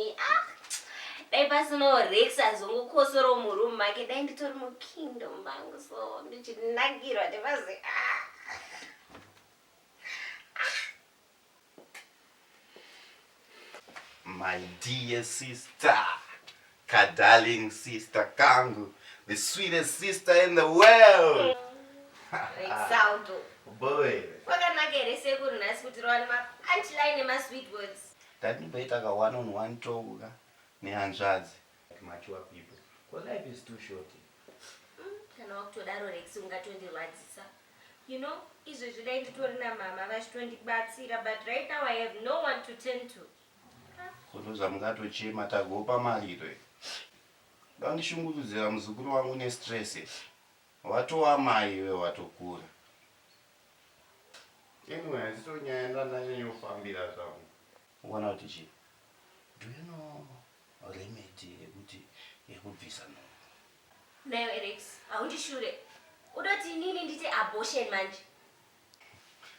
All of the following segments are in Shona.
me. Ah. Dai pasinawo Rex azongokosoro muroom make dai nditori mukingdom mangu so ndichinakirwa ndivazi ah. My dear sister, ka darling sister kangu, the sweetest sister in the world. Exalto. Boy. Kwakanaka here sekuru nhasi kuti rowane mapunchline nemasweet words. Ndandimboita ka one on one talk ka nehanzvadzi. Like mature people. Because life is too short. Kana wakutodaro Rex ungatondirwadzisa. You know, izvezvi dai nditori namama vachitondibatsira but right now I have no one to turn to. Koto zvamungatochema tagopa mariro. Ndandishungurudzira muzukuru wangu nestress. Watova mai iwe watokura. Anyway, handito nyaya ndandanyanyofambira zvangu. Uona kuti chii? Do you know remedy yekuti yekubvisa nhumbu? Nayo Rex, haundishure. Udoti inini ndite abortion manje.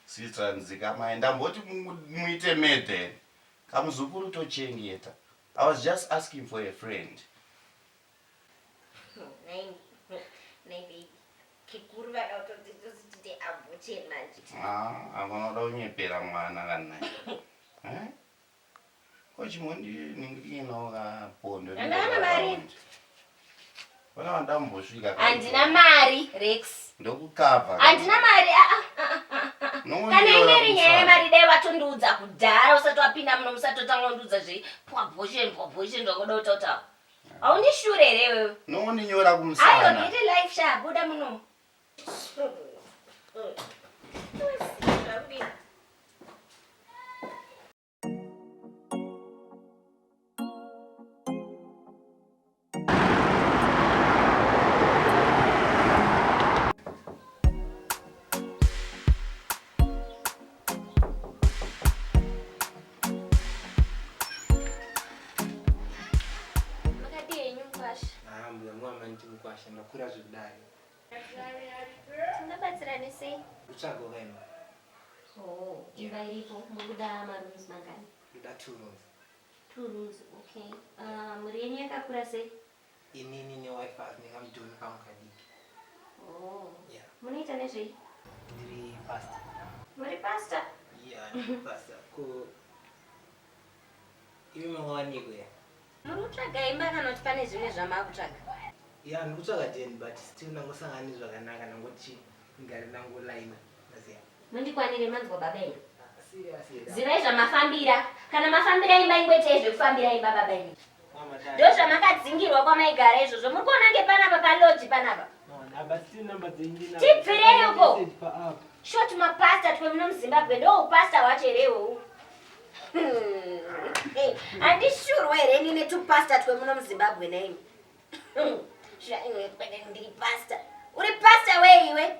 Sister ndzikamai ndamboti muite maiden. Kamuzukuru tochengeta. I was just asking for a friend. Nai, nai baby. Kikuru vada kutoti tite abortion manje. Ah, avanoda kunyepera mwana kana. Eh? Ko chimondiningirinawo kapondo. Handina mari. Vana vandambosvika. Handina mari, Rex. Ndokukava. Handina mari. Ah ah ah ah. ah. Kana ineri nyaya yemari dai watondiudza kudhara usati wapinda muno musati watanga kundiudza zve abortion abortion zvakuda kutaura. Haundishure here iwewe? Nondinyora kumusana. Ayo get a life sha buda muno. Makadii henyu mukwasha? Ah, mbuya mwana nditi mukwasha ndakura zvekudai. Tingabatsirane sei? Kutsvaga kaimba. Oh, imba iripo. Muri kuda marooms mangani? Ndoda two rooms. Two rooms, okay. Mhuri yenyu yakakura sei? Inini newife nekamudhoni kangu kadiki. Oh. Yeah. Munoita nezvei? Ndiri pastor. Muri pastor? Yeah, ndiri pastor. Ko imi mangawaniko ya? Muri kutsvaga imba kana kuti pane zvimwe zvamakutsvaga? Yeah, ndiri kutsvaga den but still ndangosangana nezvakanaka ndangoti ngari ndangolaina. Maziya. Mundikwanire manzwa baba imi. Serious here. Zivai zvamafambira. Kana mafambira imba ingoitei zvekufambira imba baba imi. Mama dai. Ndo zvamakadzingirwa kwamaigara izvozvo. Muri kuona nge panapa paloji panapa. Mama, but still number dzenyu ndina. Tibvirei uko. Message pa app. Short mapasta twe muno muZimbabwe ndo upasta hwacho here iwowu. Handishurwe here ini netupasta twe muno muZimbabwe naimi. Ndiri pasta. Uri pasta wei iwe?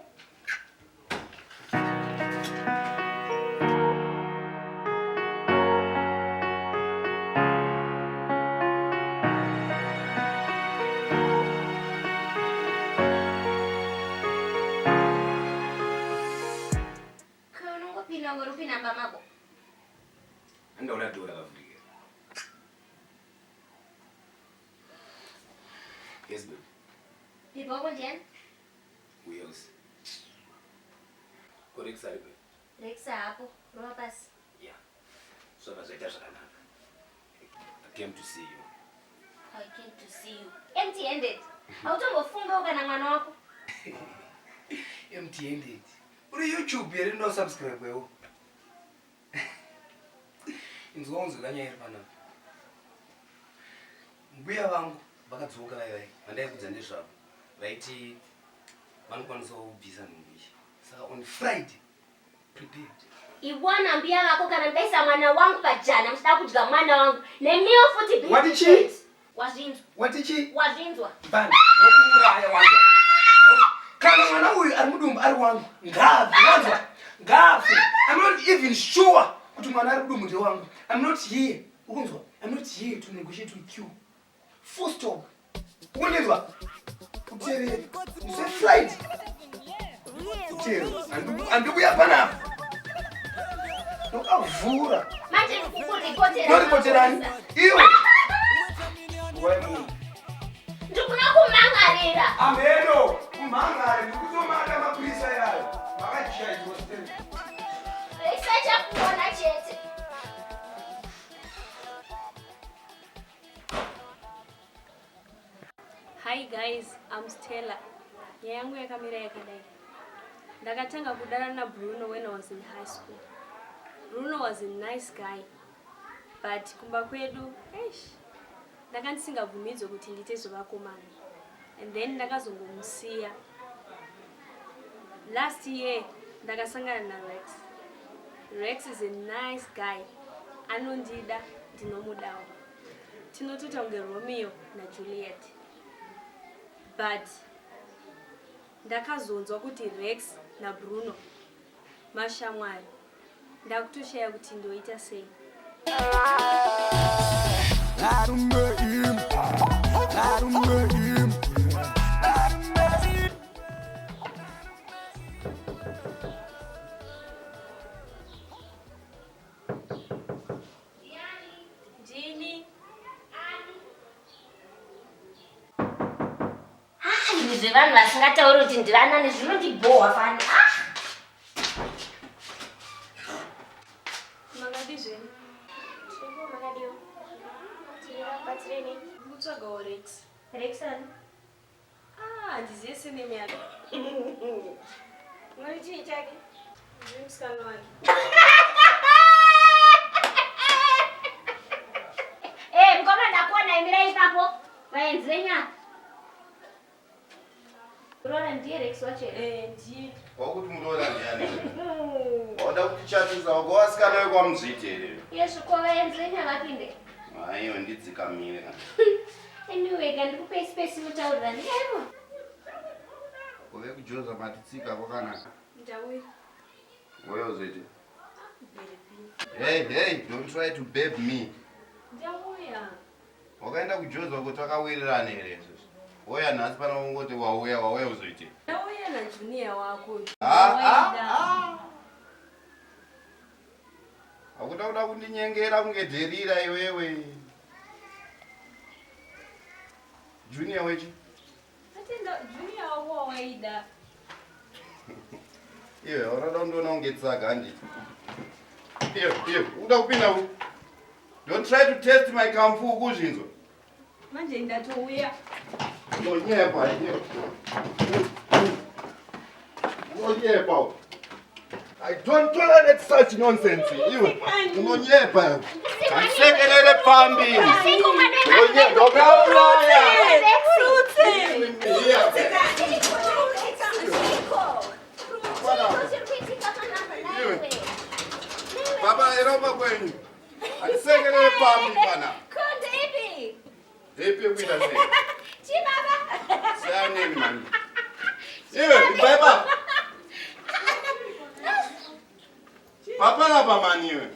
Unongopinda ngori upinda mumba mako. Andaona dhora rakavhurika. Yes, baby. Pipo wako ndiani? Who else? Ko Rex aripo? Rex hapo. Rova pasi. Yeah. Zvabva zvaita zvakanaka. I came to see you. I came to see you. Empty handed. Hautombofungawo kana mwana wako. Empty handed. Uri YouTube here ndo subscribe wewo. Inzwa unzwe kanyaya iri panapa. Mbuya vangu vakadzoka vai vai vandaikudza nezvavo vaiti vanokwanisa kubvisa nhumbu iyi. Saka on Friday prepared. Iwana mbuya vako kana mudaisa mwana wangu pajana muchida kudya mwana wangu nemiwo futi be Wati chii? prepared. Wazvinzwa. Wati chii? Wazvinzwa. Bani, nokuuraya wanzwa. Kana mwana uyu ari mudumbu ari wangu, ngaafe wanzwa. Ngaafe. I'm not even sure kuti mwana ari mudumbu ndewangu. I'm not here. Ukunzwa? I'm not here to negotiate with you. Full stop. Ukundinzwa? Uteerere. Use flight. Uteerere. Handikuya panapa. Ndokavhura. Manje kukuripotera. Ndoripoterani? Iwe. Hi guys, I'm Stella. Nyaya yangu yakamira yakadai. Ndakatanga kudana naBruno when I was in high school. Bruno was a nice guy. But kumba kwedu, eish, ndanga ndisingabvumidzwe kuti ndiite zvevakomana. And then ndakazongomusiya. Last year ndakasangana naRex. Rex is a nice guy. Anondida, ndinomudawo. Tinotoita kunge Romeo naJuliet. But ndakazonzwa kuti Rex naBruno mashamwari. Ndakutoshaya kuti ndoita sei. Ndini. Ah, zvevanhu vasingatauri kuti ndivanani zvinondibhohwa fani. Ah! Makadii zvenyu? Tiripo makadiwa. Tirivabatsirei nei? Kutsvagawo Rex. Rex ani? Ah, handizive surname yake. Muri chii chake? Ndiri musikana wake. Eh, mukoma ndakuona imira ipapo. Vaenzi venyaya. Muroora ndiye Rex wacho here? Eh, ndiye. Wakuti muroora ndiani? Wauda kutichatisa wako vasikana vekwaMuzviti here? Yesu ko vaenzi venyaya vapinde. Aiwa ndidzikamire. Anyway, kandikupei space mutaurira ndiyaivo. Kuve kujoza matitsika kwakanaka. Ndauya. Wewe uzoite. Hey, hey, don't try to babe me. Ndauya. Wakaenda kujoza uko takawirirana here izvozvo? Wouya nhasi pano wongoti wauya wauya uzoitei? Ndauya naJunior wako. Ah, ah, ah. Hakuda kuda kundinyengera kunge dherira iwewe. Junior wechi? Atenda Junior wako wawaida. Iwe unoda kundiona kunge tsaga handiti? Iwe, iwe, uda kupinda u. Don't try to test my kamfu ukuzvinzwa. Manje ndatouya. Unonyepa iwe. Unonyepa. I don't tolerate such nonsense. Iwe, unonyepa. Handisekelele pambi. Unonyepa. Ndokauraya. Baba, eromba kwenyu. Handisekelele pambi pana. Ndeipi kuita sei? Chibaba. Siyaneni mani. Iwe, ibva ipapo. Papanapa mani iwe.